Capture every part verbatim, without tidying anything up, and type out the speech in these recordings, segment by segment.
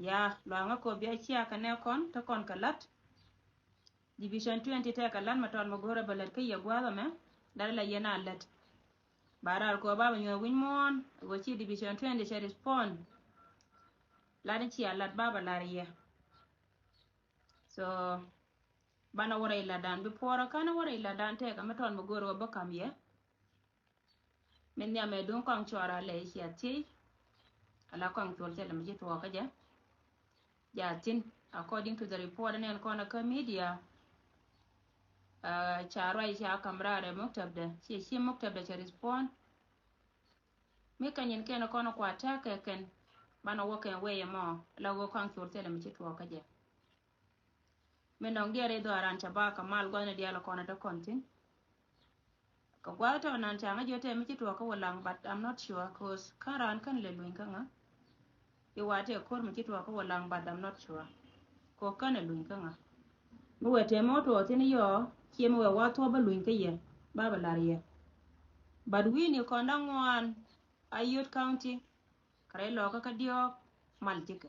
Ya, luaŋä kɔ bia cia kɛ nɛ kɔn, te kɔn kɛ lat. Division twenty tɛ kɛ lat ma tɔn ma go̱rɛ bɛ lät kä yɛ gua̱a̱th ɛmɛ, dat la yɛn a lät. Ba raar kɔ ba bɛ nyuɔ̱th wi̱ny muɔ̱ɔ̱n, wä ci division twenty cɛ respond. Lat ni cia lat ba bɛ lar yɛ. So, banɛ wä rɛy lat dan bi puɔrä, kanɛ wä rɛy lat dan tɛ kɛ ma tɔn ma go̱rɛ wä bä kam yɛ. Min nhiam ɛ duŋ kɔŋ cuɔr a lɛ i̱ cia thiec. Ala kɔŋ cuɔl thilɛ mi ci tuɔɔkä jɛ. Ja thin, according to the report nɛn kɔn a kä media. Ca ruac ca kam raar ɛ muktabdɛ, ci ci muktabdɛ cɛ respond. Mi kɛ nyin kɛn kɔn kua tɛk kɛ kɛn. Banɛ wä kɛn wee ɛmɔ la wä kɔŋ cuɔl thilɛ mi ci tuɔɔkä jɛ. Min dɔŋ diɛɛr i̱ dhɔaaran ca ba kɛ mal gua̱thni diaal kɔn a te kɔn thi̱n. Kɛ gua̱th tɔ̱ nan ca ŋäc yot tɛ mi ci tuɔɔk kä wä laŋ, but I'm not sure, 'cause kä raan kän lɛ luny kä ŋa. I̱ wa tɛ ko̱r mi ci tuɔɔk kä wä laŋ, but I'm not sure. Kɛ kän lɛ luny kä ŋa. Mi wɛ tɛ mi wä tuɔɔk thi̱n yɔ, ciɛ mi wɛ wa thuɔ̱k bä luny kä yɛ, ba bɛ lar yɛ. But wi̱i̱ni kɔn da̱ŋ ŋuan, a Ayod County, kɛ rɛy lɔkä kä diɔ̱ɔ̱k, mal cikɛ.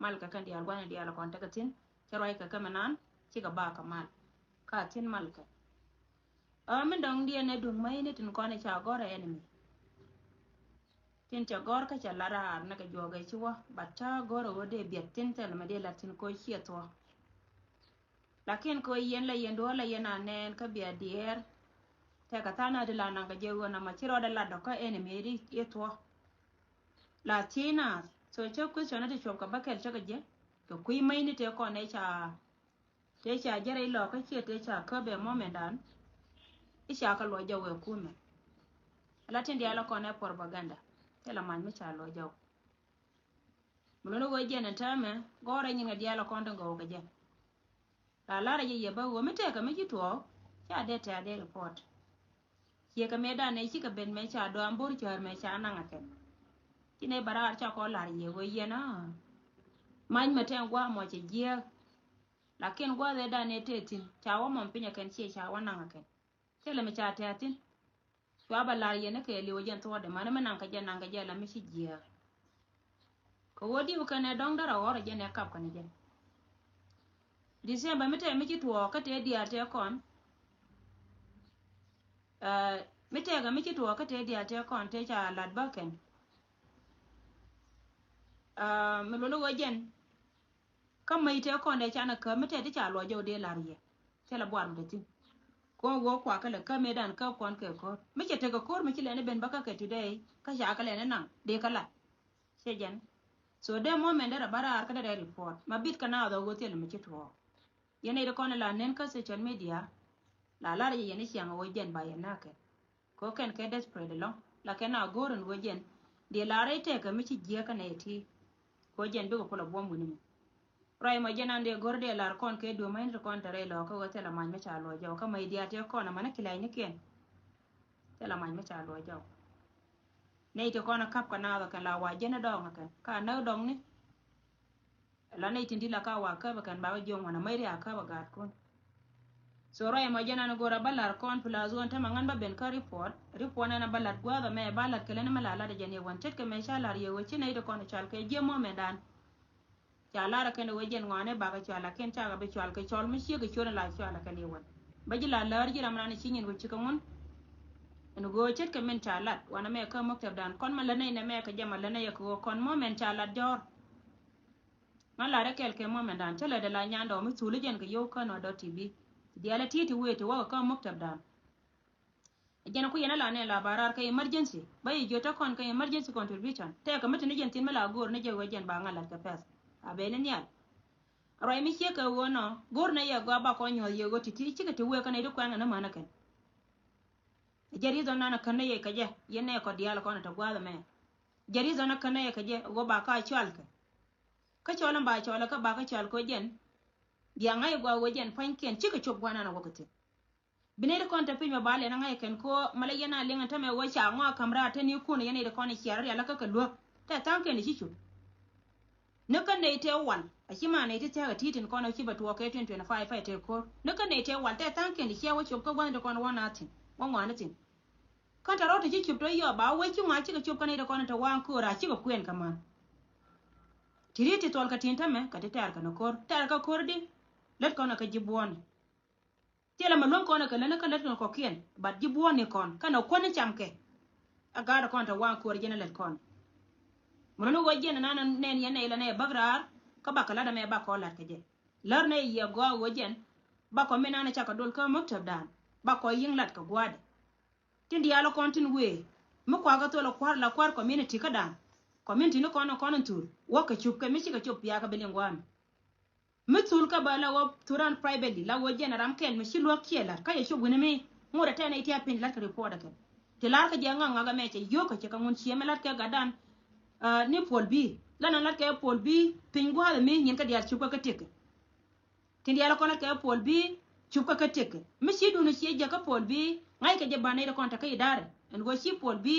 Mal kɛ kɛn diaal gua̱n diaal kɔn tekɛ thi̱n, cɛ ruac kɛ kɛ mɛ nan, cikɛ ba kɛ mal. Ka thi̱n mal kɛ. Ɛ, min dɔ̱ŋ diɛn ɛ duŋ mäcni tin kɔn ca gɔ̱r ɛ enemy. Tin cɛ gɔ̱r kä cɛ lat raar ni kɛ juɔk ɛ ci wä, but ca gɔ̱r ɛ wä dee biɛt thi̱n thil mɛ dee lat thi̱n koc ciɛ thuɔ̱k. Lakin kɛ ɣöö yɛn la yɛn duɔ̱ɔ̱r la yɛn a nɛɛn kä bia diɛɛr. Tɛkɛ tha̱a̱ŋ na ti la naŋ kɛ jɛ ɣöö nɔmɔ ci rɔɔdɛ lat dɔ̱k kä enemy di i̱ thuɔ̱k. La thiec naath, so cä question ti cuɔp kɛ bäkɛl cä kɛ jɛ kɛ kui̱ mäcni tëë kɔn ëë ca, tëë ca jɛ rɛy lɔɔkä ciɛ tëë ca käp ɛ mɔmɛndan. I̱ ca kɛ luɔc jɔw ɛ kumɛ. Ala tin diaal ɛ kɔn ɛ propaganda. Thilɛ mac mi ca luɔc jɔw. Mi luni ɣöö jɛn ɛn täämɛ gɔ̱rɛ nyin kɛ diaal ɛ kɔn tin gɔw kɛ jɛ. La lar jɛ yɛ bä ɣöö mi tɛkɛ mi ci tuɔɔk ca dee tɛ̈ a dee report. Ciɛ kɛ mëë danɛ cikɛ ben mëë ca dɔam bo̱r cäär mëë ca naŋ ɛ kɛn. Ci nɛy bä raar ca kɔn lar yɛ ɣöö yɛn a mac mɛ tɛn gua̱a̱ mɔ cɛ jiääk. Lakin gua̱a̱th ëë danɛ tëë thi̱n ca wä mɔm piny ɛ kɛn ciɛ ca wä naŋ ɛ kɛn. Thilɛ mi ca tɛ̈ thi̱n. Cua bä lar yɛn ni kɛ li̱w jɛn thuɔ̱ɔ̱dɛ mani mi naŋ kɛ jɛ naŋ kɛ jɛ la mi ci jiääk. Kɛ ɣöö diw kɛnɛ dɔ̱ŋ därä ɣɔ̱rä jɛn ɛ kap kɛnɛ jɛn. December mi tɛɛ mi ci tuɔɔk kä tëë diaal tëë kɔn. Ɛ, mi tɛɛkɛ mi ci tuɔɔk kä tëë diaal tëë kɔn tëë ca lat bä kɛn. Ɛ, mi luni ɣöö jɛn. Kä mäc tëë kɔn dee canɛ käp mi tɛɛ ti ca luɔc jɔw dee lar yɛ. Thilɛ buar mi te thi̱n. Kɔn ɣöö kuakä lɛ käp mëëdan käp kɔn kɛ ko̱r. Mi cɛ tekɛ ko̱r mi ci lɛni ben bä kä kɛ today. Kä ca kä lɛni naŋ dee kä lat. Cɛ jɛn. So dee moment derɛ bä raar kä derɛ report. Ma bit kä naath ɣöö thilɛ mi ci tuɔɔk. Yɛn nɛy ti kɔn la nen kä social media. La lar yɛ yɛn i̱ ciaŋ ɣöö jɛn ba yɛn nakɛ. Kɛ ɣöö kɛn kɛ desperate ɛlɔ̱ŋ. La kɛn a go̱o̱r ɛn ɣöö jɛn. Dee lar rɛy tɛkɛ mi ci jiääk kä nɛy ti. Kɛ ɣöö jɛn bikɛ kulɛ buɔ̱m wi̱ni mi. Ruac mɔ jɛn an dee go̱r dee lar kɔn kɛ duɔ̱mä in ti kɔn te rɛy lɔɔkä ɣöö thilɛ mac mi ca luɔc jɔw kä mac diaal tëë kɔn amäni kilɛcnikiɛn. Thilɛ mac mi ca luɔc jɔw. Nɛy ti kɔn a kap kɛ naath ɔ kɛn la wa jɛn ɛ dɔɔŋ ɛ kɛn ka näk dɔŋni. La nɛy tin di̱t la ka wa käp ɛ kɛn bakä jiɔŋ wan a mac ri a käp ɛ gaatkun. So ruac mɔ jɛn an go̱r a bä lar kɔn plus one tämɛ ŋän bä ben kä report. Report nɛn a bä lat gua̱a̱th ɛmɛ bä lat kɛ lɛn mɛ la lat ɛ jɛn i̱ wan ce̱tkɛ mɛ ca lar yɛ ɣöö ci nɛy ti kɔn ɛ cɔal kɛ jiɛ mɔmɛndan. Ca lar ɛ kɛn ɛ ɣöö jɛn ŋɔaani bakɛ cɔal lakin cakɛ bi cɔal kɛ cɔl mi ciek kɛ ciöt in la cɔal ɛ kɛn i̱ wan. Bä ji̱ la läär ji̱ ram ran i̱ ci nyin wä cikɛ ŋun. Ɛn ɣöö ce̱tkɛ min ca lat wanɛ mɛ kä mäk tɛpdan kɔn ma lät nɛy nɛ mɛ kɛ jɛ ma lät nɛy ɛ kɛ ɣöö kɔn mɔmɛn ca lat jɔ̱ɔ̱r. Ŋa lar ɛ kɛl kɛ mɔmɛndan cä lät ɛ la nyandɔɔ mi thul i̱ jɛn kɛ yio̱w kän ɔ dɔ̱t ti bi. Diaal ɛ ti̱i̱ ti wëë ti wäkɛ kä mäk tɛpdan. Jɛn ku yɛn a la nɛ la ba raar kɛ emergency. Ba yi jiöt tä kɔn kɛ emergency contribution. Tɛkɛ mi te ni jɛn thin mi la go̱o̱r ni jɛ ɣöö jɛn ba ŋa̱ la̱t kɛ pɛth. A ben ni nhial. Ruac mi ciek kɛ ɣöö nɔ go̱o̱r ni yɛ gɔaa ba kɔn nyuɔ̱th yɛ ɣöö ti̱ti̱ cikɛ ti wëë kä nɛy ti kuɛn kɛ ni män ɛ kɛn. Jɛ ri̱th ɔn nan ɛ kän ni yɛ kɛ jɛ yɛn nɛ kɔ diaal kɔn ɛ te gua̱a̱th ɛmɛ. Jɛ ri̱th ɔn ɛ kän ni yɛ kɛ jɛ ɣöö ba ka cual kɛ. Kä cɔl ɛn ba cɔl ɛ kä ba kä cual kɛ ɣöö jɛn. Bia ŋa̱c ɛ gɔaa ɣöö jɛn pua̱nykiɛn cikɛ cop gua̱a̱r nan ɛ wä kɛ thi̱n. Bi nɛy ti kɔn te piny mɛ ba lɛn ŋa̱c kɛn ko ma la yɛn a liŋ tɛmɛ wä ca ŋɔ a ka̱m raar te ni kun yɛn nɛy ti kɔn ciɛr rial kä kɛ luäk. Tɛ tha̱a̱ŋ kɛn ci cup. Ni kä nɛy tɛ wal a ci ma nɛy ti thia̱k a ti̱i̱ tin kɔn a ci bɛ tuɔɔk kɛ twenty twenty-five pay tɛ ko̱r. Ni kä nɛy tɛ wal tɛ tha̱a̱ŋ kɛn ciɛ wä cop kä gua̱n ti kɔn wä na thi̱n wä ŋɔaani thi̱n. Kä tɛ rɔ̱ ti ci cup tɔ yɔ ba wee ci ŋɔaa cikɛ cup kä nɛy ti kɔn tɛ waŋ ko̱r a cikɛ kuɛn kɛ män. Ti ri ti thuɔl kɛ tin tämɛ kɛ ti tɛɛr kɛn ko̱r, tɛɛr kɛ ko̱r di. Lät kɔn ɛ kä ji̱ buɔ̱ɔ̱ni. Thilɛ mɛ luäŋ kɔn ɛ kɛ lät ni kä lät kɔn kɔkiɛn, but ji̱ buɔ̱ɔ̱ni kɔn kɛn ɛ kuäni camkɛ. Ɛ gaat kɔn te waŋ ko̱r jɛn ɛ lät kɔn. Mɛ luäŋ ni ɣöö jɛn ɛ nan nɛn yɛn nɛy la nɛy ɛ bäk raar, kä bakɛ lat ɛmɛ bakɔ lat kɛ jɛ. Lär nɛy yiɛ gɔaa ɣöö jɛn bakɔ mi nan ɛ cakɛ dol kä mäktäpdan, bakɔ yi̱ŋ lat kɛ gua̱a̱dɛ. Tin diaal kɔn tin wëë mi kuakä thol kua̱r la kua̱r community kädan. Community ni kɔn kɔn in thur wä kɛ cup kɛ mi cikɛ cop piakä bi liŋ gua̱a̱mi. Mi thul kä bä la wä thuran privately la wä jɛn ram kɛl mi ci luäk kiɛ lat kä yɛ cop wini mi ŋot ɛ tɛn ɛ itiap piny lat kɛ report ɛ kɛn. Ti lar kä jɛ ŋa̱k ŋa̱k ɛmɛ cɛ yio̱k kɛ cɛ kɛ ŋun ciɛ mi lat kɛ gatdan. Ni puɔl bi la na lat kɛ puɔl bi piny gua̱a̱th mi nyin kä diaal cup kä kä tiek kɛ. Tin diaal kɔn kɛ puɔl bi cup kä kä tiek kɛ mi ci duni ci jɛ kä puɔl bi ŋa̱c kɛ jɛ ban nɛy ti kɔn te kä idarɛ ɛn ɣöö ci puɔl bi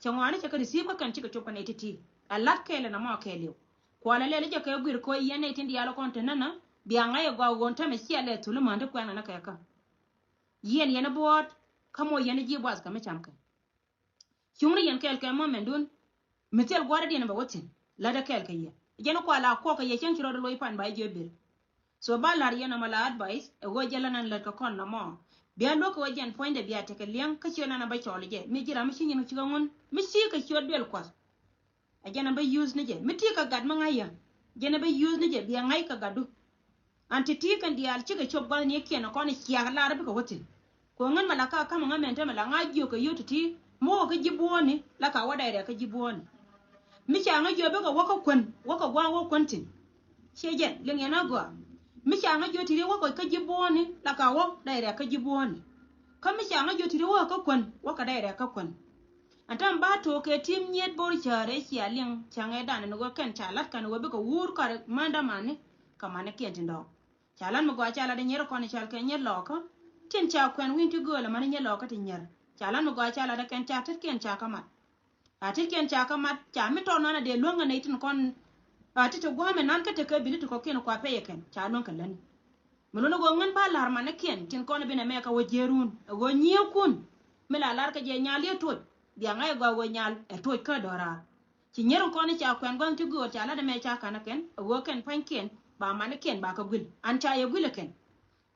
cɛ ŋɔaani cɛ kä receive kä kɛn cikɛ cop kä nɛy ti̱ti̱. A lat kɛɛl ɛn amɔ kɛɛliw kualɛ lɛl jɛ kɛ guir kɔ yɛn nɛy tin diaal kɔn te nänä. Bia ŋa̱c ɛ gɔaa ɣöö tämɛ ciɛ lɛ thul imäni kuɛn ɛn kɛ kä yɛn yɛn ibuɔɔt kä mɔ yɛn iji̱ buath kɛ mi cam kɛ. Cuŋni yɛn kɛɛl kɛ mɔ mɛndun mi thil gua̱rä diɛn bɛ wä thi̱n. Lätdɛ kɛɛl kɛ yɛ jɛn kual a kuɔk kɛ yɛ cäŋ ci rɔɔdɛ loc pan ba jiɛ ber. So ba la̱r yɛn ɔmɔ la advice ɛ ɣöö jɛ lä nan lät kɛ kɔn nɔmɔ. Bia luäk kɛ ɣöö jɛn puɔ̱nydɛ bia tekɛ liɛŋ kä ciöt nan a bä cɔɔl jɛ mi ji̱ ram mi ci nyin kä cikɛ ŋun mi ci kɛ ciöt duel kuɔth. Ɛ jɛn a bä use ni jɛ mi ti kɛ gat mi ŋa̱c yɛ. Jɛn a bä use ni jɛ bia ŋa̱c kɛ gatdu. An ti̱ti̱ kɛn diaal cikɛ cop gua̱thnikiɛn kɔn ciak lar bikɛ wä thi̱n. Kuɔŋ ŋän mɛ la ka ka̱m ŋä mɛn te mɛ la ŋa̱c jiök kɛ yio̱w ti̱ti̱ mi wä kä ji̱ buɔ̱ɔ̱ni la ka wä dɛy rɛk kä ji̱ buɔ̱ɔ̱ni. Mi ca ŋä jiök bikɛ wä kä kuän wä kɛ gua̱a̱ŋ wä kuän thi̱n. Ciɛ jɛn liŋ yɛn a gɔaa. Mi ca ŋä jiök ti̱ti̱ wä kɛ kä ji̱ buɔ̱ɔ̱ni la ka wä dɛy rɛk kä ji̱ buɔ̱ɔ̱ni. Kä mi ca ŋä jiök ti̱ti̱ wä kɛ kä kuän wä kɛ dɛy rɛk kä kuän. Ɛn täämɛ ba to̱o̱k kɛ ti̱i̱m nyiet bo̱r cäär ëë cia liŋ cäŋ ëëdan ɛn ɣöö kɛn ca la̱t kɛn ɣöö bikɛ wuur kɔr määndä mani kɛ manikiɛn tin dɔ̱ŋ. Ca la̱t mi gɔaa ca la̱t ɛ nyier kɔn i̱ cɔal kɛ nyier lɔɔkä. Tin ca kuɛn wi̱i̱n ti gööl ɛmani nyier lɔɔkä ti nyier. Ca la̱t mi gɔaa ca la̱t ɛ kɛn ca tetkiɛn ca kä mat. A tetkiɛn ca kä mat ca mi tɔt nan a dee luäŋ ɛ nɛy tin kɔn. A ti ti gua̱a̱mɛ nan kä tekɛ bili ti kɔkiɛn kua pɛy ɛ kɛn ca luäŋ kɛ lätni. Mi luni ɣöö ŋän ba la̱r manikiɛn tin kɔn bi nɛmɛ kä wä jiɛɛrun ɛ ɣöö nyiëëkun. Mi la la̱r kä jɛ nyal yɛ tuɔc bia ŋa̱c ɛ gɔaa ɣöö nyal ɛ tuɔc kä dɔ̱raar. Ci nyier in kɔn i̱ ca kuɛn gua̱n ti göör ca la̱t ɛmɛ ca ka̱n ɛ kɛn ɛ ɣöö kɛn pua̱nykiɛn ba manikiɛn ba kä guil an ca yɛ guil ɛ kɛn.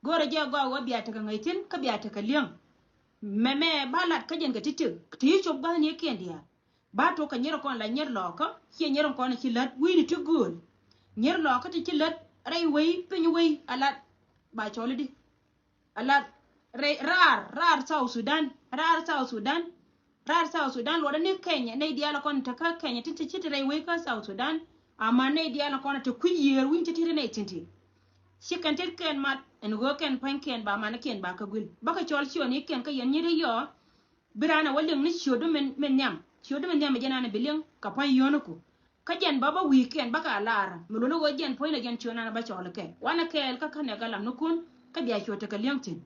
Göörä jɛ gɔaa ɣöö bia tekɛ ŋäc thi̱n kä bia tekɛ li̱eŋ. Mɛmɛ ba lat kä jɛn kɛ ti̱ti̱ ti ci cop gua̱thnikiɛn diaal. Ba tok kɛ nyier kɔn la nyier lɔɔkä ciɛ nyier kɔn ci lät wi̱i̱ni ti gööl. Nyier lɔɔkä ti ci lät rɛy wei piny wei a lat ba cɔl i̱di. A lat rɛy raar raar South Sudan raar South Sudan. Raar South Sudan luɔtdä ni Kenya nɛy diaal kɔn te kä Kenya tin te ci te rɛy wei kä South Sudan. Ama nɛy diaal kɔn te kui̱ yiëër wi̱ny te ti te nɛy tin ti. Ci kɛn tet kɛn mat ɛn ɣöö kɛn pua̱nykiɛn ba manikiɛn ba kä guil bakɛ cɔl ciötnikiɛn kä yɛn nyiet i̱ yɔɔ. Bi raan ɛ wä liŋ ni ciötdu min nhiam ciötdu min nhiam ɛ jɛn an bi liŋ kɛ pua̱ny yio̱o̱niku. Kä jɛn bä bä wi̱i̱kiɛn bä ka laar mi luɔ̱n i̱ ɣöö jɛn puɔ̱nydɛ jɛn ciöt nan bä cɔɔl kɛ wanɛ kɛɛl kä kä nɛk ɛ lamnikun. Kä bia ciöt tekɛ li̱eŋ thi̱n.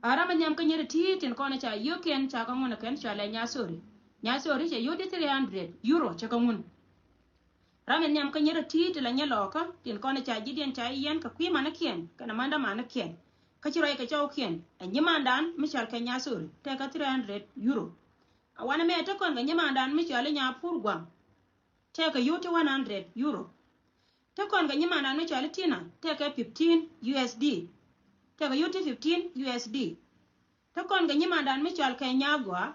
A ram in nhiam kä nyier ti̱i̱ tin kɔn ca yio̱o̱kiɛn ca kä ŋun ɛ kɛn cɔalɛ Nyathori. Nyathori cɛ yio̱o̱ di three hundred euro cɛ kä ŋun. Ram in nhiam kä nyier ti̱i̱ ti la nyier lɔɔkä tin kɔn ca ji̱diɛn ca yiɛn kɛ kui̱ manikiɛn kɛnɛ mandä manikiɛn. Kä ci ruac kɛ cɔwkiɛn ɛ nyimandan mi cɔal kɛ Nyathori tɛkɛ three hundred euro. A wanɛ mɛ te kɔn kɛ nyimandan mi cɔal i̱ Nyapur Guaŋ. Tɛkɛ yio̱w ti one hundred euro. Te kɔn kɛ nyimandan mi cɔal i̱ Tina tɛkɛ fifteen U S D. Tɛkɛ yio̱w ti fifteen U S D. Te kɔn kɛ nyimandan mi cɔal kɛ Nyagua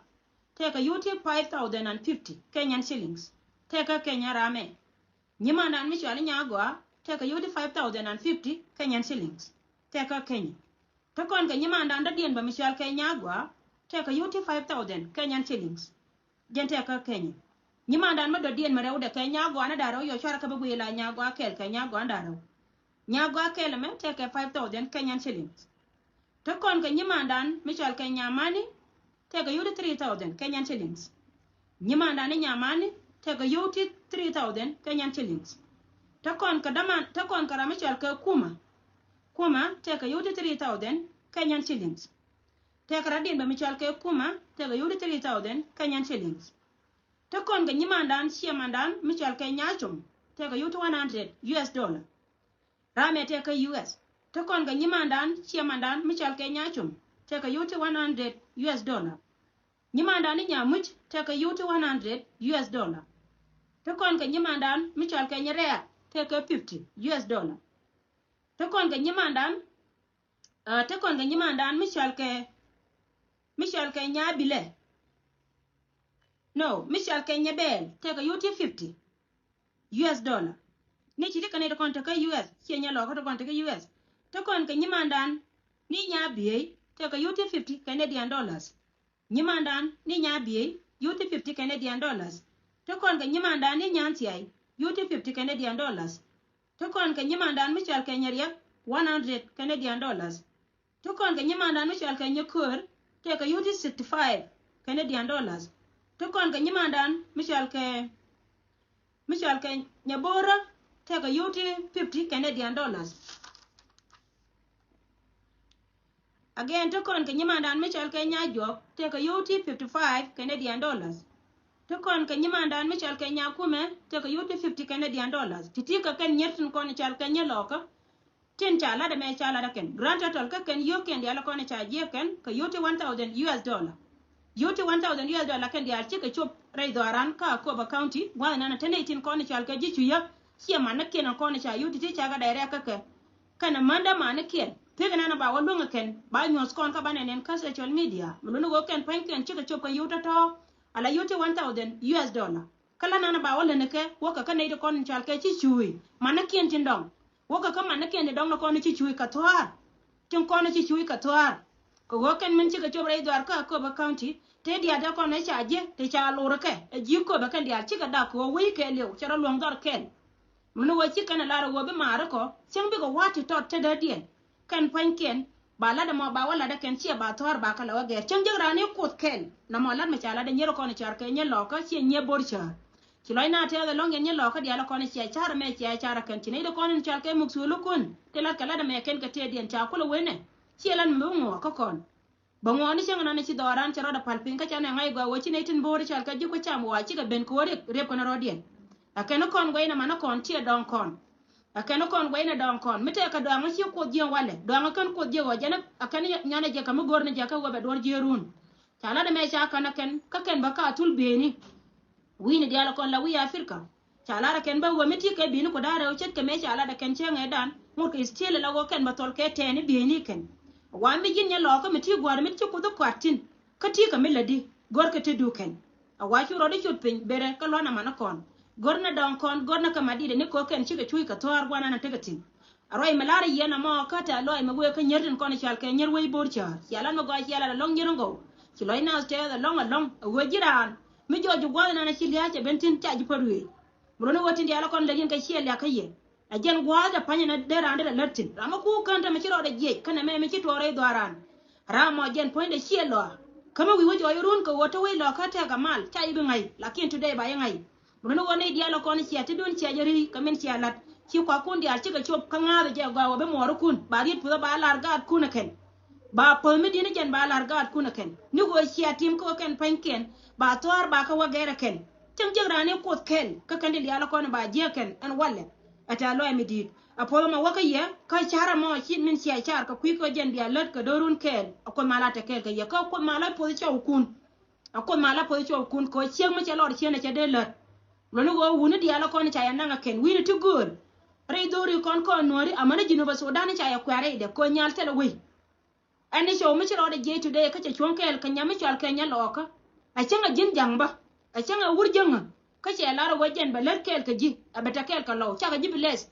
tɛkɛ yio̱w ti five thousand and fifty Kenyan shillings. Tɛkɛ Kenya ramɛ. Nyimandan mi cɔal i̱ Nyagua tɛkɛ yio̱w ti five thousand and fifty Kenyan shillings. Tɛkɛ Kenya. Te kɔn kɛ nyimandan dɔ̱diɛn bä mi cɔal kɛ Nyagua tɛkɛ yio̱w ti five thousand Kenyan shillings. Jɛn tɛkɛ Kenya. Nyimandan mi dɔ̱diɛn mi rɛwdɛ kɛ Nyagua ni da̱rɛw yɔ cuarɛ kɛ bi guiy la Nyagua kɛl kɛ Nyagua ni da̱rɛw. Nyagua kɛl ɛmɛ tɛkɛ five thousand Kenyan shillings. Te kɔn kɛ nyimandan mi cɔal kɛ Nyamani tɛkɛ yio̱w ti three thousand Kenyan shillings. Nyimandan ni Nyamani tɛkɛ yio̱w ti three thousand Kenyan shillings. Te kɔn kɛ daman te kɔn kɛ ram mi cɔal kɛ Kuma. Kuma tɛkɛ yio̱w ti three thousand Kenyan shillings. Tɛkɛ radiɛn bä mi cɔal kɛ Kuma tɛkɛ yio̱w ti three thousand Kenyan shillings. Te kɔn kɛ nyimandan ciɛmandan mi cɔal kɛ Nyacom tɛkɛ yio̱w ti one hundred U S dollar. Ramɛ tɛkɛ U S. Te kɔn kɛ nyimandan ciɛmandan mi cɔal kɛ Nyacom tɛkɛ yio̱w ti one hundred U S dollar. Nyimandan ni Nyamuc tɛkɛ yio̱w ti one hundred U S dollar. Te kɔn kɛ nyimandan mi cɔal kɛ Nyirɛɛk tëëkɛ fifty U S dollar. Te kɔn kɛ nyimandan, ah, te kɔn kɛ nyimandan mi cɔal kɛ, mi cɔal kɛ Nyabilɛ. No, mi cɔal kɛ Nyabɛɛl tëëkɛ U T fifty U S dollar. Ni ci ti kɛ ni ti kɔn tekä U S, ciɛ Nyalɔkä ti kɔn tekä U S. Te kɔn kɛ nyimandan ni Nyabiey tëëkɛ U T fifty Canadian dollars. Nyimandan ni Nyabiey, U T fifty Canadian dollars. Te kɔn kɛ nyimandan ni Nyanthiay, U T fifty Canadian dollars. Te kɔn kɛ nyimandan mi cɔal kɛ Nyariɛk, one hundred Canadian dollars. Te kɔn kɛ nyimandan mi cɔal kɛ Nyakör, tëëkɛ U T sixty-five Canadian dollars. Te kɔn kɛ nyimandan mi cɔal kɛ, mi cɔal kɛ Nyaborä, tëëkɛ U T fifty Canadian dollars. Again, te kɔn kɛ nyimandan mi cɔal kɛ Nyajuɔk, tëëkɛ U T fifty-five Canadian dollars. Te kɔn kɛ nyimandan mi cɔal kɛ Nyakumɛ, tëëkɛ U T fifty Canadian dollars. Ti ti kɛ kɛn nyier tin kɔn cɔal kɛ Nyalɔkä, tin ca lat ɛmɛ ca lat ɛ kɛn. Grand total kä kɛn yio̱o̱kiɛn diaal kɔn ca jiɛ kɛn kɛ U T one thousand U S dollar. U T one thousand U S dollar kɛn diaal cikɛ cop rɛy dhɔaran kä Akobo County, gua̱th nan te nɛy tin kɔn cɔal kɛ ji̱ cucä, ciɛ manikiɛn kɔn ca U T ti ca kɛ direct kä kɛ. Kɛn amanda manikiɛn, pek nan ba wä luäŋ ɛ kɛn, ba nyuɔ̱th kɔn kä ba nɛn ɛn kä social media. Mi luni ɣöö kɛn pua̱nykiɛn cikɛ cop kɛ U T tɔ̱tɔ̱, ala U T one thousand U S dollar. Kä la nan ba wä län kɛ, wäkɛ kä nɛy ti kɔn in cɔal kɛ ci cuuc. Manikiɛn tin dɔŋ. Wäkɛ kä manikiɛn tin dɔŋ ni kɔn ci cuuc kɛ thua̱a̱r. Tin kɔn ci cuuc kɛ thua̱a̱r. Kɛ ɣöö kɛn min cikɛ cop rɛy dhɔaar kä Akobo County, te diaal te kɔn ca ji̱, te ca lor kɛ, ɛ ji̱ Akobo kɛn diaal cikɛ dak kɛ ɣöö wec kɛɛliw, cɛ rɔ luɔ̱ŋ dhɔr kɛn. Min ɣöö ci kɛn ɛ lar ɛ ɣöö bi maari kɔ, cäŋ bikɛ wa̱a̱ ti tɔt tetdädiɛn. Kɛn pua̱nykiɛn, ba lat ɛmɔ ba wä lat ɛ kɛn ciɛ ba thua̱a̱r ba kɛ lɛ wä gɛr. Cäŋ jek raan i̱ kuoth kɛl. Namɔ lat mɛ ca lat ɛ nyier kɔn car kɛ nyier lɔkä ciɛ nyier bo̱r cäär. Ci lɔc na tɛth ɛlɔ̱ŋ yɛn nyier lɔkä diaal ɛ kɔn cia car ɛmɛ cia car ɛ kɛn ci nɛy ti kɔn in cal kɛ muk thuöl ikun. Ti lat kɛ lat ɛmɛ kɛn kɛ tëëdiɛn ca kulɛ wen ɛ. Ciɛ lat mi bi ŋuɔ kä kɔn. Bä ŋuɔni cäŋ nan ci dhɔran cɛ rɔɔdɛ pal piny kä ca nɛ ŋa̱c gɔaa wä ci nɛy tin bo̱o̱ri cal kɛ ji̱ ku cam wa cikɛ ben kɛ wä riep, riep kɛn rɔɔdiɛn. Ɛ kɛn kɔn guɛy nɛ man kɔn ciɛ dɔŋ kɔn. Ɛ kɛn kɔn guɛy nɛ dɔŋ kɔn mi tɛk kɛ dɔaŋ ci kuoth jiɛn walɛ dɔaŋ kɛn kuoth jiɛk ɣɔɔ jɛn ɛ kɛn nyanɛ jɛ kɛ mi go̱r ni jɛ kɛ wä bɛ duɔr jiɛrun. Ca lat ɛmɛ ca kän ɛ kɛn kä kɛn bä ka thul beni. Wi̱i̱ni diaal kɔn la wi̱i̱ Africa. Ca lar ɛ kɛn bä wä mi ti kɛ bi̱i̱ni ku da̱a̱ rɛw ce̱tkɛ mëë ca lat ɛ kɛn cäŋ ɛ dan ŋot kɛ still la wä kɛn bä thɔl kɛ tɛɛni bi̱i̱ni kɛn. Wa mi ji̱n nyɛ lɔɔkä mi ti gua̱a̱r mi ti ci kuoth kua̱r tin. Kä ti kɛ mi lätdi gör kɛ ti du kɛn. A wa cu rɔɔdi cut piny berɛ kä luan aman kɔn. Gör nɛ dɔŋ kɔn gör nɛ kɛ ma di̱t ɛ ni kɔ kɛn cikɛ cuc kɛ thua̱a̱r gua̱n an tekɛ thi̱n. A ruac mi lar i̱ yɛn amɔ kä tɛ lɔc mi wëë kä nyier tin kɔn i̱ cal kɛ nyier wec bo̱o̱r cäär. Cia lat mi gɔaa cia lat alɔŋ nyier in gɔw. Ci lɔc naath tɛɛth alɔŋ alɔŋ a wee ji̱ raan. Mi jɔɔc ji̱ gua̱a̱th inan a ci lia̱a̱ cɛ ben thi̱n ca ji̱ päl wëë. Mi luɔ̱ni wä tin diaal kɔn lät yɛn kɛ ciɛ liak kä yɛ. A jɛn gua̱a̱th dee pa̱ny ɛn a dee raan dee lät thi̱n. Ram mi kuuk kän te mi ci rɔɔdɛ jiɛc kän ɛmɛ mi ci tuɔɔk rɛy dhuaaran. Ram mɔ jɛn puɔ̱nydɛ ciɛ lɔa. Kä mi wi̱i̱ wä jɔɔc run kɛ ɣöö te wec lɔa kä tɛk amal ca ji̱ bi ŋa̱c. Lakin today ba ji̱ ŋa̱c. Mun ni ɣöö nɛy diaal ɛ kɔn ciɛ ti dun ciɛ jɛ ri̱i̱ kɛ min ciɛ la̱t. Ci kuakun diaal cikɛ cop kä ŋa̱a̱th jɛ gɔaa wä bi muɔɔrikun ba riet puth ɛ ba lar gaatkun ɛ kɛn. Ba päth mi di̱t ni jɛn ba lar gaatkun ɛ kɛn ni ɣöö ciɛ tim kä wä kɛn pa̱nykiɛn ba thua̱a̱r ba kä wä gɛr ɛ kɛn. Cäŋ jiäk raan i̱ kuoth kɛl kä kɛn ti diaal ɛ kɔn ba jiäk kɛn ɛn walɛ. Ɛ tɛ̈th lɔaac mi di̱i̱t ɛ puɔth ɛmɔ wä kä yɛ kä ca̱r ɛmɔ ci min ciɛ ca̱r kɛ kui̱ kä jɛn bia lät kɛ do̱run kɛɛl. Ɛ kuoth mal a te kɛɛl kɛ yɛ kä kuoth mal a puɔth cɔwkun. A kuoth mal a puɔth cɔwkun kɛ ɣöö ciek mi cɛ lɔr cieen ɛ cɛ dee lät. Luɔ̱ni ɣöö wuni diaal ɛ kɔn ca yɛ naŋ ɛ kɛn wi̱ni ti gööl. Rɛy dho̱ri kɔn kɔn nuääri amäni Jinub Sudan ca yɛ kuɛ̈r rɛydɛ kɛ ɣöö nyal thilɛ wei. Ɛn ni cɔw mi ci rɔɔdɛ jiɛc today kä cɛ cuɔ̱ŋ kɛɛl kɛ nyam mi cɔal kɛ nyɛ lɔɔkä. A cäŋ a ji̱n ja̱ŋ bä a cäŋ a wur jäŋä. Kä cɛ lar ɛ wee jɛn bɛ lät kɛɛl kɛ ji̱ a bɛ tɛ kɛɛl kɛ lɔw cakɛ ji̱ bi lɛth.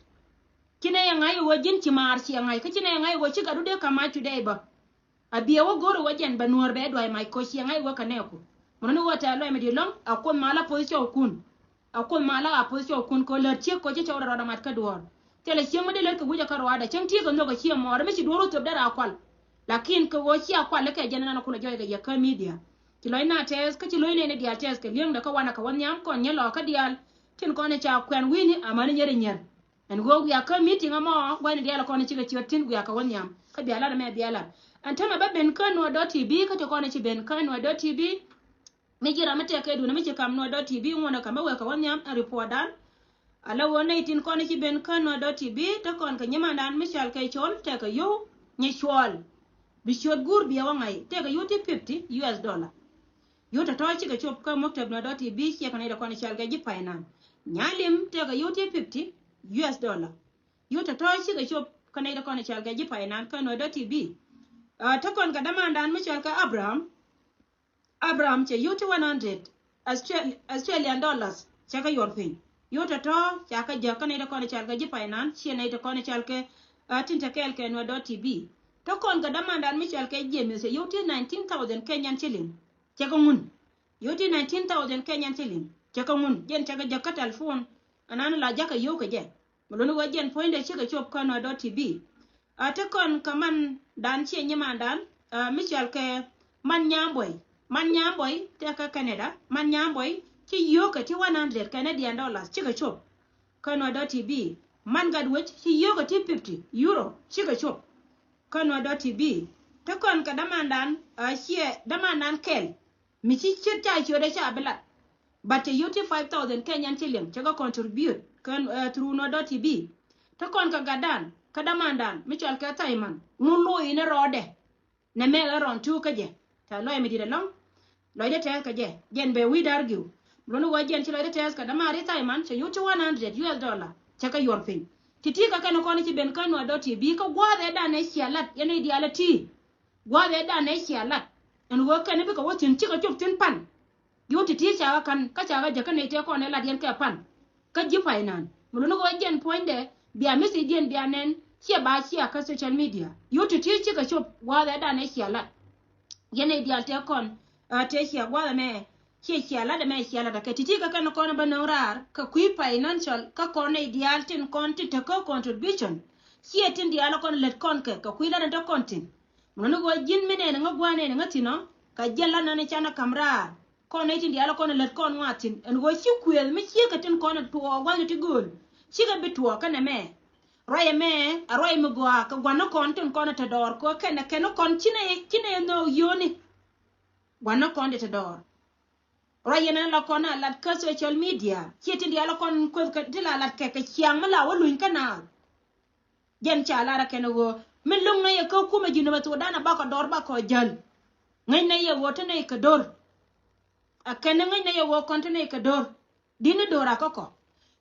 Ci nɛ yɛ ŋa̱c ɛ wee ji̱n ci maar ciɛ ŋa̱c kä ci nɛ yɛ ŋa̱c ɛ wee ci gatdu dee ka̱m mac today bä. A biɛ wä go̱r ɛ wä jɛn bɛ nuɔ̱ɔ̱r bɛ duay mac koc ciɛ ŋa̱c wä kɛ nɛɛku. Mun ni wä tɛ̈th lɔaac mi di̱i̱t lɔ̱ŋ a kuoth mal a puɔth cɔwkun. A kuoth mal a puɔth cɔwkun kɛ ɣöö lät ciek koc ci cɔw rɛ rɔɔdɛ mat kä duɔ̱ɔ̱r. Thilɛ ciek mi dee lät kɛ wi̱c ɛ kä ruaadɛ cäŋ tiek kɛ nhök ɛ ciɛ mɔɔr mi ci duɔ̱ɔ̱r wä thöp dee raa kual. Lakin kɛ ɣöö cia kual ikɛ jɛn ɛnan kulɛ jɔc kɛ yɛ kä media. Ci lɔc na tɛɛth kä ci lo̱c nɛɛni diaal tɛɛth kɛ li̱eŋdɛ kä wanɛ kɛ wä nhiam kɔn nyɛ lɔɔkä diaal. Tin kɔn ɛ ca kuɛn wi̱i̱ni amäni nyɛr ɛ nyɛr. Ɛn ɣöö wiaa kä meeting ɛmɔ gua̱cni diaal kɔn cikɛ ciöt thi̱n wiaa kɛ wä nhiam kä bia lat ɛmɛ bia lat. Ɛn tämɛ bä ben kä nuɔ̱t dɔ̱t ti bi kä ti kɔn ci ben kä nuɔ̱t dɔ̱t ti bi. Mi ji̱ ram mi tɛk kɛ duundɛ mi ci kam nuɔ̱t dɔ̱t ti bi ŋuɔ̱nɛ kam bä wek kɛ wä nhiam ɛn report dan. Ala ɣöö nɛy tin kɔn ci ben kä nuɔ̱t dɔ̱t ti bi te kɔn kɛ nyimandan mi cɔal kɛ col tɛk kɛ yio̱w nyi cuɔl. Bi ciöt guur biɛ wä ŋa̱c tɛk kɛ yio̱w ti fifty U S dollar. Yio̱w tɔ̱tɔ̱ cikɛ cop kä muktab nuɔ̱t dɔ̱t ti bi ciɛ kɛ nɛy dɛ kɔn cɔal kɛ ji̱ finance. Nyalim tɛk kɛ yio̱w ti fifty U S dollar. Yio̱w tɔ̱tɔ̱ cikɛ cop kä nɛy ti kɔn i̱ cɔal kɛ ji̱ pay nan kä Nuer dot T V. Te kɔn kɛ dämandan mi cɔal kɛ Abraham. Abraham cɛ yio̱w ti one hundred Australian dollars cɛ kɛ yuɔr piny. Yio̱w tɔ̱tɔ̱ ca kɛ jäk kä nɛy ti kɔn i̱ cɔal kɛ ji̱ pay nan, ciɛ nɛy ti kɔn i̱ cɔal kɛ tin te kɛɛl kɛ Nuer dot T V. Te kɔn kɛ dämandan mi cɔal kɛ James cɛ yio̱w ti nineteen thousand Kenyan shilling. Cɛ kɛ ŋun. Yio̱w ti nineteen thousand Kenyan shilling. Cɛ kɛ ŋun. Jɛn cɛ kɛ jäk kä telephone. Anan la jakä yio̱w kɛ jɛ. Mi luni wä jɛn puɔ̱nydɛ cikɛ cop kä Nuer dot T V. A te kɔn kä mandan ciɛ nyimandan mi cɔal kɛ Man Nyambɔy. Man Nyambɔy te kä Canada. Man Nyambɔy ci yio̱w kɛ ti one hundred Canadian dollars cikɛ cop kä Nuer dot T V. Man Gatwec ci yio̱w kɛ ti fifty euro cikɛ cop kä Nuer dot T V. Te kɔn kɛ dämandan ciɛ dämandan kɛl. Mi ci ciet ca ciötdɛ ca bi lat. But cɛ yio̱w ti five thousand Kenyan shilling cɛ kɛ contribute kɛ through Nuer dot T V. Te kɔn kɛ gatdan kä dämandan mi cɔal kɛ Thaiman. Ŋun lo̱c in rɔɔdɛ. Nɛ mɛ ɛ rɔn tuuk kä jɛ. Tɛ lɔc mi di̱t ɛlɔ̱ŋ. Lɔcdɛ tɛɛth kɛ jɛ. Jɛn bɛ wi̱i̱ dar giw. Luni wä jɛn ci lɔcdɛ tɛɛth kɛ däman ri Thaiman cɛ yio̱w ti one hundred U S dollar. Cɛ kɛ yuɔr piny. Ti̱ti̱ kä kɛn kɔn ci ben kä Nuer dot T V kä gua̱a̱th ɛ dan ɛ cia lat yɛn i̱ diaal ɛ ti̱i̱. Gua̱a̱th ɛ dan ɛ cia lat. Ɛn ɣöö kɛn bikɛ wä thi̱n cikɛ cop thi̱n pan. Yio̱w ti̱ti̱ ca kɛ ka̱n kä ca kɛ jäk kä nɛy tëë kɔn ɛ lat yɛn kɛ pan. Kä ji̱ pay nan mi luni ɣöö jɛn puɔ̱nydɛ bia message diɛn bia nɛn ciɛ ba cia kä social media. Yio̱w ti̱ti̱ cikɛ cop gua̱a̱th ɛ dan ɛ cia lat. Yɛn ɛ diaal tëë kɔn tëë cia gua̱a̱th ɛmɛ ciɛ cia lat ɛmɛ cia lat ɛ kɛ ti̱ti̱ kä kɛn kɔn bä no̱o̱ŋ raar kɛ kui̱ financial kä kɔn ɛ diaal tin kɔn tin te kä contribution. Ciɛ tin diaal kɔn lät kɔn kɛ kɛ kui̱ lat ɛn te kɔn thi̱n. Mun ni ɣöö ji̱n mi nɛn ŋä gua̱a̱r nɛn ŋä thi̱n ɔ kɛ jiɛn la nani canɛ ka̱m raar. Kɔn nɛy tin diaal kɔn lät kɔn ŋuath thi̱n ɛn ɣöö ci kuëëth mi ciek kɛ tin kɔn tuɔɔk gua̱a̱r ni ti gööl. Cikɛ bi tuɔɔk kɛnɛ mɛ ruac ɛmɛ. A ruac mi gɔaa kɛ gua̱n ni kɔn tin kɔn te dɔɔr kɛ kɛn kɛn kɔn ci nɛ ci nɛ nhöök yio̱o̱ni. Gua̱n ni kɔn ti te dɔɔr. Ruac yɛn ɛn la kɔn a lat kä social media ciɛ tin diaal kɔn kueth kɛ ti la lat kɛ kɛ ciaŋ mi la wä luny kä naath. Jɛn ca lar a kɛn ɣöö mi lo̱ŋ nɛ yɛ kä kumɛ ji̱n nɛ bɛ thok dan a bakɔ dɔr bakɔ jäl. Ŋäc nɛ yɛ ɣöö te nɛ kɛ dor. A kɛn ŋäc nɛ yɛ ɣöö kɔn te nɛ kɛ dor. Di̱t ni dor a kä kɔ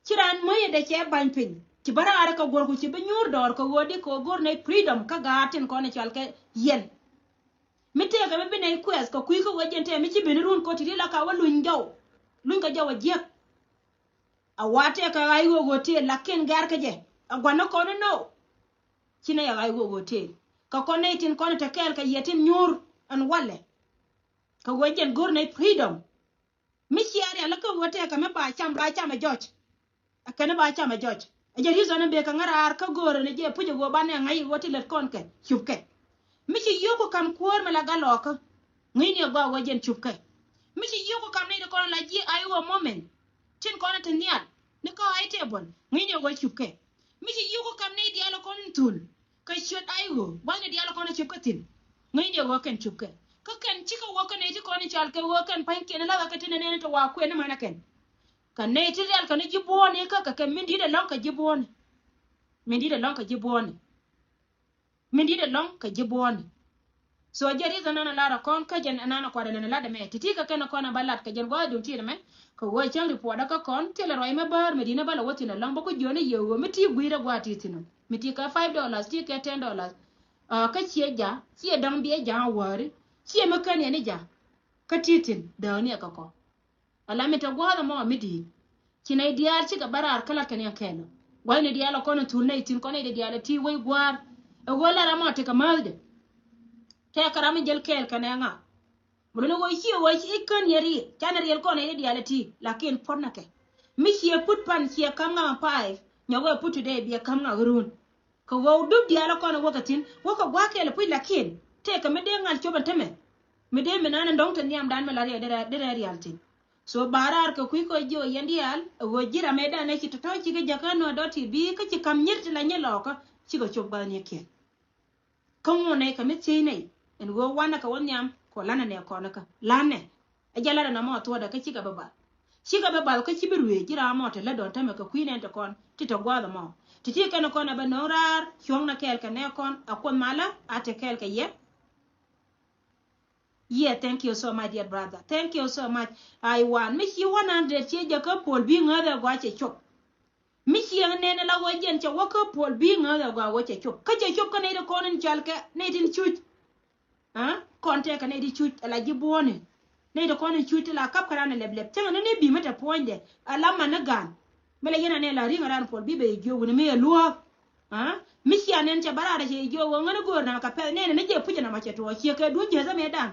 ci raan mäc yɛ dee cɛ ba̱ny piny ci bä raar kɛ guɔ̱r ku ci bi nyuur dɔɔr kɛ ɣöö di kɛ ɣöö go̱r nɛ freedom kä gaat tin kɔn i̱ cɔal kɛ yɛn. Mi tëëkɛ mi bi nɛ kuɛth kɛ kui̱ kä wec jɛn tëë mi ci ben run kɔ ti ri la ka wä luny jɔw. Luny kɛ jɔw a jiäk. A wa tëëkɛ ɣa̱c ɣöö ɣöö tëë lakin gɛr kä jɛ a gua̱n ni kɔn ni no. Ci nɛ yɛ ɣa̱c ɣöö ɣöö tëë kɛ kɔn nɛ itin kɔn i̱ te kɛɛl kɛ yɛ tin nyuur ɛn walɛ. Kɛ wec jɛn go̱r nɛ freedom. Mi ciɛ rial kä ɣöö tëëkɛ mi ba cam ba cam ɛ jɔc. Ɛ kɛn ba cam ɛ jɔc ɛ jɛ reason in bee kɛ ŋäraar kä go̱o̱rä ni jɛ puc ɛ ɣöö banɛ ŋa̱c ɛ ɣöö ti lät kɔn kɛ cup kɛ. Mi ci yio̱ku ka̱m kuäär mi la gat lɔɔkä. Ŋi̱i̱ni ɛ gɔaa ɣöö jɛn cup kɛ. Mi ci yio̱ku ka̱m ni ti kɔn la ji̱ a i̱ ɣöö moment tin kɔn ti nhial ni kä a i̱ table. Ŋi̱i̱ni ɛ ɣöö cup kɛ. Mi ci yio̱ku ka̱m ni diaal ɛ kɔn in thul. Kä ciöt a i̱ ɣöö gua̱thni diaal kɔn a cop kä thi̱n. Ŋäcni ɛ ɣöö kɛn cop kɛ kä kɛn cikɛ wä kä nɛy ti kɔn i̱ cal kɛ ɣöö kɛn pa̱nykiɛn i̱ lathɛ kä ti nɛn nɛn ti wa kuɛn i̱ mänä kɛn. Kɛ nɛy ti rial kɛn i̱ ji̱ buɔ̱ɔ̱ni kä kɛ kɛ min di̱t ɛlɔ̱ŋ kɛ ji̱ buɔ̱ɔ̱ni. Min di̱t ɛlɔ̱ŋ kɛ ji̱ buɔ̱ɔ̱ni. Min di̱t ɛlɔ̱ŋ kɛ ji̱ buɔ̱ɔ̱ni. So jɛ rieth ɛnan ɛ lar ɛ kɔn kä jɛn ɛnan ɛ kuat ɛlɛn ɛ lat ɛmɛ ti̱ti̱ kɛ kɛn ɛ kɔn ɛ ba lat kɛ jɛn gua̱a̱th duŋ ti̱i̱t ɛmɛ. Kɛ ɣöö cäŋ report ɛ kä kɔn thilɛ ruac mɛ bäär mɛ di̱n ɛ bä lɛ wä thi̱n ɛlɔ̱ŋ bä ku jiön ɛ yɛ ɣöö mi ti gui̱i̱r ɛ gua̱a̱th ti̱i̱ thi̱n ɔ mi ti kɛ five dollars ti kɛ ten dollars. Kä ciɛ ja̱ ciɛ dɔ̱ŋ biɛ ja̱ wäri ciɛ mi kän yɛn i̱ ja̱. Kä ti thi̱n dääk ni ɛ kɛ kɔ. Ala mi te gua̱a̱th ɛmɔ mi di̱i̱t. Ci nɛy diaal cikɛ bä raar kä lat kɛ ni ɛ kɛɛl ɔ. Gua̱thni diaal ɛ kɔn ɛ thul nɛy thi̱n kɔn nɛy diaal ɛ ti wec gua̱a̱r. Ɛ ɣöö lat ɛmɔ tekɛ määthdɛ. Tɛkɛ ram mi jäl kɛɛl kɛ nɛ ŋa. Mi luni ɣöö ci ɣöö ci i̱ kän yɛ riɛl canɛ riɛl kɔn nɛy diaal ɛ ti lakin puɔ̱t nɛ kɛ. Mi ciɛ put pan ciɛ ka̱m ŋa ma five nyɔk ɛ put today biɛ ka̱m ŋa ɣä run. Kɛ ɣöö dup diaal kɔn wä kɛ thi̱n wä kɛ gua̱a̱k kɛɛl puc lakin tëëkɛ mi dee ŋa̱l cop ɛn tämɛ. Mi dee mi naan ɛn dɔ̱ŋ te nhiamdan mi la riɛl derɛ derɛ rial thi̱n. So ba raar kɛ kui̱ kɔ ji̱ ɣöö yɛn diaal ɛ ɣöö ji̱ ram ëëdan ɛ ci tɔ̱tɔ̱ cikɛ jäkä nɔ dɔ̱t ti bi kä ci ka̱m nyier ti la nyier lɔɔkä cikɛ cop gua̱a̱th ni kiɛn. Kä ŋuɔ̱n nɛy kɛ mi thiec nɛy ɛn ɣöö wanɛ kɛ wä nhiam kɛ wä lanɛ nɛ kɔn kä lanɛ. Ɛ jɛ lat ɛn amɔ thuɔ̱ɔ̱dɛ kä cikɛ bä bath. Cikɛ bä bath kä ci bi ruëë ji̱ ram mɔ te lät dɔ̱ŋ tämɛ kɛ kui̱ nɛn te kɔn ti te gua̱a̱th ɛmɔ. Ti ti kɛn kɔn ɛ bä no̱o̱ŋ raar cuɔ̱ŋnɛ kɛɛl kɛ nɛ kɔn a kuoth malä a te kɛɛl kɛ yɛ. Yeah, thank you so much, dear brother. Thank you so much. Ai wan mi ci one hundred ciɛ jɛ kä puɔl bi ŋäth ɛ gua̱c cɛ cop. Mi ciɛŋ nɛn ala wä jɛn cɛ wä kä Puɔl Bi ŋäth ɛ gɔaa wä cɛ cop. Kä cɛ cop kä nɛy ti kɔn in cɔal kɛ nɛy tin cuc. Aa, kɔn tɛkɛ nɛy ti cuc ala ji̱ buɔ̱ni. Nɛy ti kɔn in cuc ti la kap kɛ ran ɛ lɛp lɛp. Cäŋɛ ni ni bi mi te puɔ̱nydɛ ala man ni gan. Mi la yɛn anɛ la ri̱ŋ ran Puɔl Bi bɛ jiök wi̱ni mi ɛ luɔ̱ɔ̱k. Aa, mi cia nɛn cɛ bä raar cɛ jiök wä ŋän go̱o̱r na kɛ pɛth nɛn ni jɛ puc ɛn amɔ cɛ tuɔɔk ciɛ kɛ duun ji̱ ɛ thämɛ dan.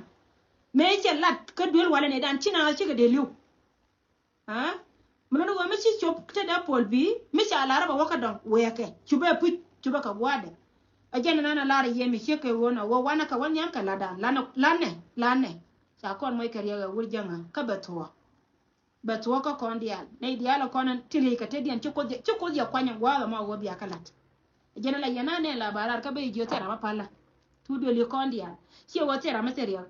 Mëë cɛ lat kä duel walɛ nɛ dan ci na cikɛ dee li̱w. Aa, mi luni wä mi ci cop te dee Puɔl Bi mi ca lar bɛ wä kä dɔŋ wɛɛkɛ cupɛ puc cupɛ kɛ gua̱a̱dɛ. Ɛ jɛn nana lar yɛ mi ciek kɛ ɣöö nɔ wä wanɛ kɛ wä nhiam kɛ latdan lanɛ lanɛ lanɛ. Ca kɔn moc kɛ riɛk ɛ wur jäŋä kä bɛ thuɔɔk. Bɛ thuɔɔk kä kɔn diaal nɛy diaal ɛ kɔn ti riec kɛ tetdiɛn ci Kuoth yɛ ci Kuoth yɛ kuany ɛ gua̱a̱th ɛmɔ ɣöö bia kɛ la̱t. Jɛn la yɛn a nɛn la ba raar kä ben jiök thil ram a pälä. Thuk duël yi kɔn diaal ciɛ wä thil ram a thil riɛk.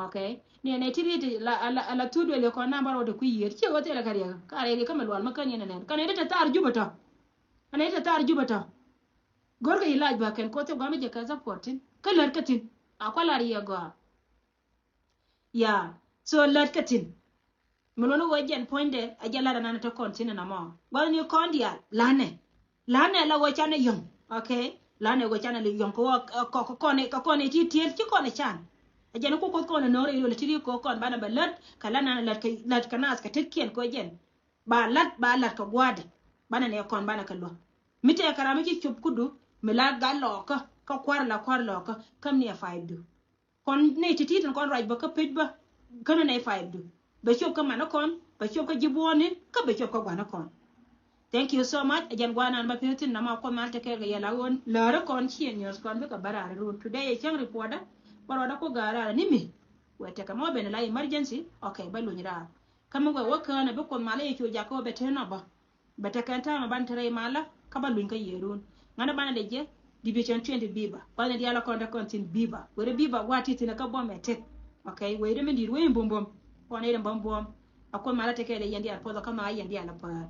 Okay. Ni nɛ ti riet la la la thuk duël yi kɔn number wä te kui̱ yiër ciɛ wä thil kɛ riɛk ka rɛy riɛk kä mi lual mi kän yɛn nɛn kän yɛn te thar jupä tɔ. Kän yɛn te thar jupä tɔ. Gör kɛ yi lac ba kɛn koth thil guam mi jɛ kɛ support thin kä lät kä thin. A kualar yɛ gɔaa. Ya, so lät kä thin. Mi luɔni wee jɛn puɔ̱nydɛ a jɛ lat anan te kɔn thin ɛn amɔ guath ni kɔn diaal lanɛ. Lanɛ la wee canɛ yɔ̱ŋ. Okay. Lanɛ wee canɛ li yɔ̱ŋ kɛ wä kɛ kɔn kɛ kɔn ti tiel ci kɔn can. A jɛn ku kuoth kɔn no̱r ilu la ti ri ko kɔn banɛ bɛ lät kɛ la nan lät kɛ lät kɛ nath kɛ tetkiɛn ko jɛn. Ba lat ba lat kɛ gua̱dɛ banɛ nɛ kɔn banɛ kɛ luäk. Mi tɛkɛ ram mi ci cop kudu mi la gat lɔɔkä kä kua̱r la kua̱r lɔɔkä käm ni a five du. Kɔn nɛy ti̱ti̱ tin kɔn ruac bä kä pec bä. Känä nɛy five du bɛ cop kä manä kɔn bɛ cop kä ji̱ buɔ̱ɔ̱ni kä bɛ cop kä gua̱nä kɔn. Thank you so much. Ɛ jɛn gua̱a̱ nan bä pi̱w thi̱n nɔmɔ a kuɔth mal tekɛɛl kɛ yɛ la ɣöö läärä kɔn ciɛ news kɔn bikɛ bä raar run today ɛ cäŋ reporter. Bä ruɔdä ku ga̱a̱ raar ni mi wɛ tekɛ mɔ ben la emergency. Okay bä luny raar. Kä mi wɛ wä kään ɛ bi kuɔth mal ɛ yɛ cu jakä wä bɛ te nɔ bä. Bɛ tekɛn täämɛ ban te rɛy malä kä ba luny kä yɛ run. Ŋänä banɛ dee jɛ division twenty biba banɛ diaal kɔn te kɔn thi̱n biba weri biba gua̱a̱ ti thi̱n kä buɔm ɛ tet. Okay weri mi di̱i̱t weri bumbum. Kɔn ɛ dee bumbum. A kuɔth malä tekɛ dee yɛn diaal puɔth kä ma yɛn diaal a päär.